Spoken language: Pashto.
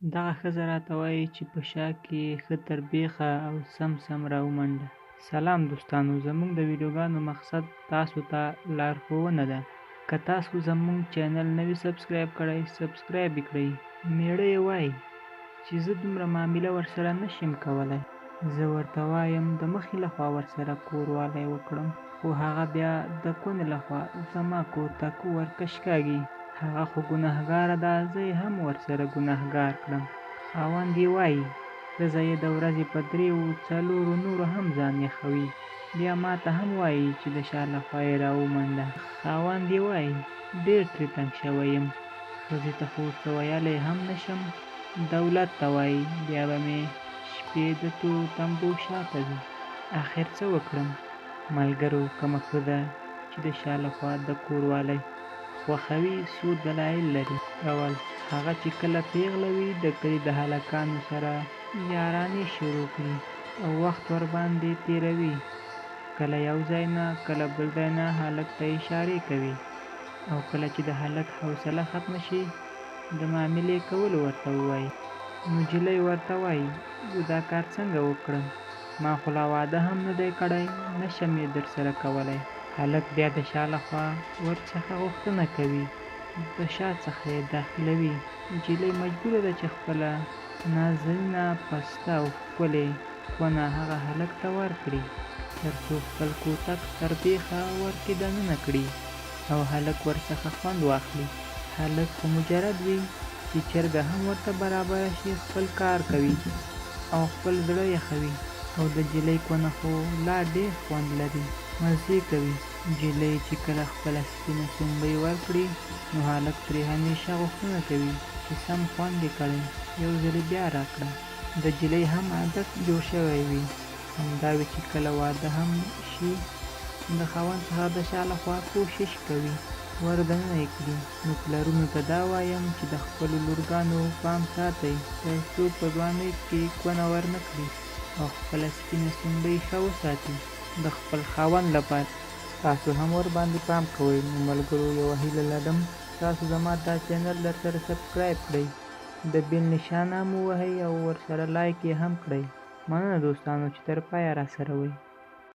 دغه ښځه راته وايي چې په شا کې يې ښه تر بېخه او سم سم راومنډه. سلام دوستانو زمونږ د ویډیوګانو مقصد تاسو ته لارښوونه ده که تاسو زمونږ چینل نه وي سبسکرایب کړی سبسکرایب یې کړئ. مېړه یې وايي چې زه دومره معامله ورسره نه شم کولی. زه ورته وایم د مخې لخوا ورسره کوروالی وکړم خو هغه بیا د کونې لخوا زما کوتک ورکشکاږي. هغه خو ګناهګاره ده زه یې هم ورسره ګناهګار کړم. خاوند یې وايي ښځه یې د ورځې په درېو څلورو نورو هم ځان یخوي بیا ماته هم وايي چې د شا لخوا یې راومنډه. خاوند یې وايي ډېر ترې تنګ شوی یم ښځې ته خو څه ویلی هم نه شم دولت ته وايي بیا به مې شپې د تورو تمبو شاته وي. اخر څه وکړم ملګرو کومه ښځه چې د شا لخوا د کوروالی خوښوي څو دلایل لري. اول، هغه چې کله پیغله وي د کلي د هلکانو سره یارانې شروع کړي او وخت ورباندې تیروي کله یو ځای نه کله بل ځای نه هلک ته اشارې کوي او کله چې د هلک حوصله ختمه شي د معاملې کولو ورته ووایي نو جلۍ ورته وایي زه دا کار څنګه وکړم ما خو لا واده هم نه دی کړی نه شم یې درسره کولی. هلک بیا د شا لخوا ورڅخه غوښتنه کوي د شا څخه یې داخلوي جلۍ مجبوره ده چې خپله نازنینه پسته او ښکلې کونه هغه هلک ته ورکړي تر څو خپل کوتک تر بیخه ورکې دننه کړي او هلک ورڅخه خوند واخلي. هلک خو مجرد وي چې چرګه هم ورته برابره شي خپل کار کوي او خپل زړه یخوي او د جلۍ کونه خو لا ډېر خوند لري مزې کوي. جلۍ چې کله خپله سپینه سومبۍ ورکړي نو هلک ترې همیشه غوښتنه کوي چې سم خوند یې کړی یو ځلې بیا راکړه. د جلۍ هم عادت جوړ شوی وي همدا وي چې کله واده هم شي نو د خاوند څخه د شا لخوا کوشش کوي ور دننه یې کړي نو پلرونو ته دا وایم چې د خپلو لورګانو پام ساتئ تر څو په ځوانۍ کې کونه ورنه کړي او خپله سپینه سومبۍ ښه وساتي د خپل خاوند لپاره. تاسو هم ورباندې پام کوئ نو ملګرو یوه هیله لرم تاسو زما دا چینل درسره سبسکرایب کړئ د بیل نشانه هم ووهئ او ورسره لایک یې هم کړئ مننه دوستانو چې تر پایه راسره وئ.